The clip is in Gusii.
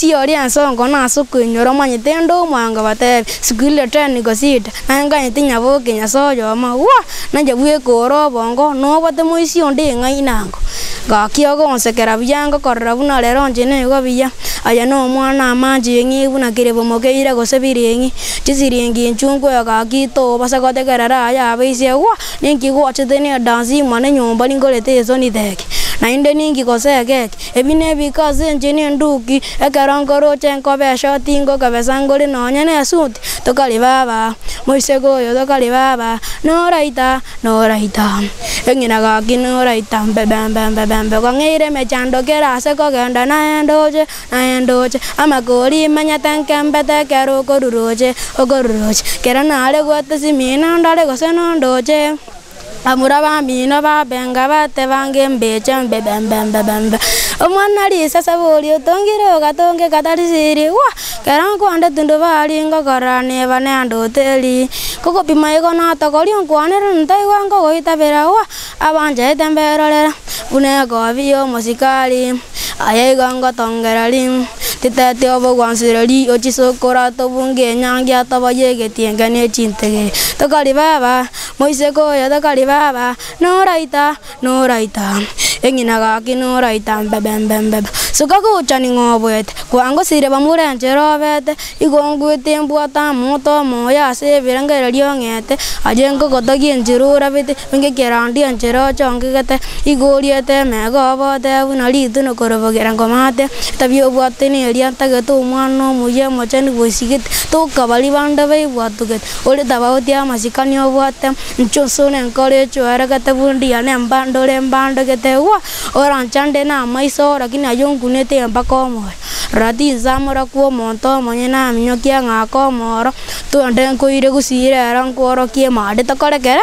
Moisia oria ensongo nase okoinyora omanyete inde omwango batebi, Siku ile teni gosita, naye nganyete nyaboke Nyasae oyomo, gwa! Naye bweka ore obongo, nobwate moisia onde eng'aini ango. Gaki ogonsekera buya ngokorora buna rero inche nigo buya, aye nomwana amanche eng'i buna kerebo mokeire gose bireng'i, chisiringi inchu nkoe gaki tobasa gotegerera aya abaisia gwa! Ninki gwachete ne edansi mwane nyomba ningorete esoni teke, naende ninki gose egeki. Ebi nebike ase enche nenduki, ekero nkoroche nkobe eshoti ngokebesa ngore nonye nesuti, tokari baba, moiseke oyo tokari baba, noraita, noraita, eng'ina gaki noraita mbebembembebembe, kwang'eire emechando kera ase kogenda naye ndoche, naye ndoche, amakori menyete nkembete ekero okoruroche, okoruroche, kero nare gwete simina ndore gose nondoche. Bamura bamino babenga batebange mbeche mbebembembebembe. Omwana risase boria otongire ogatonge katari siri gwa! Kero nkwande tundubari ngokora neba nendoteri. Kogopima igo natogoria onkwanere ntaigwa nkogoitabera gwa! Abanchete mberorera buna ekobi y'omosikari. Aye igo ngotongera ri, titeti obogwansereri ochisokora tobunge enyangi atoboyie egetienge ne chintegere. Tokari baba. Moiseke oyo takari baba, noraita, noraita, eng'ina gaki noraita mbebembembebe. Suka gocha ning'o oboete, kwangosire bamura enchera obete, igo ngwete mbwate amoto omoyo ase ebirengererio ong'ete, aye nkogotogia enchera orabete, onge ekerandi enchera ochongegete, igo oriete emego obote buna rituno korobogera nkomate, etabia obwate neria ntagete omwana omuya omochenu bwesigete, toka baria bande baibwatogete. Ore tabauti y'amasikani obwate, inche osore enkoro echoeregete bundia nembando ore mbandogete gwa, oranchande namaiso lakini ayio nkunete mpaka omoyo. Rora tinsamora kw'omonto omonyene aminyokie ng'ake omoro, twende nkoire gusii rero nkworokie emande tokore kere.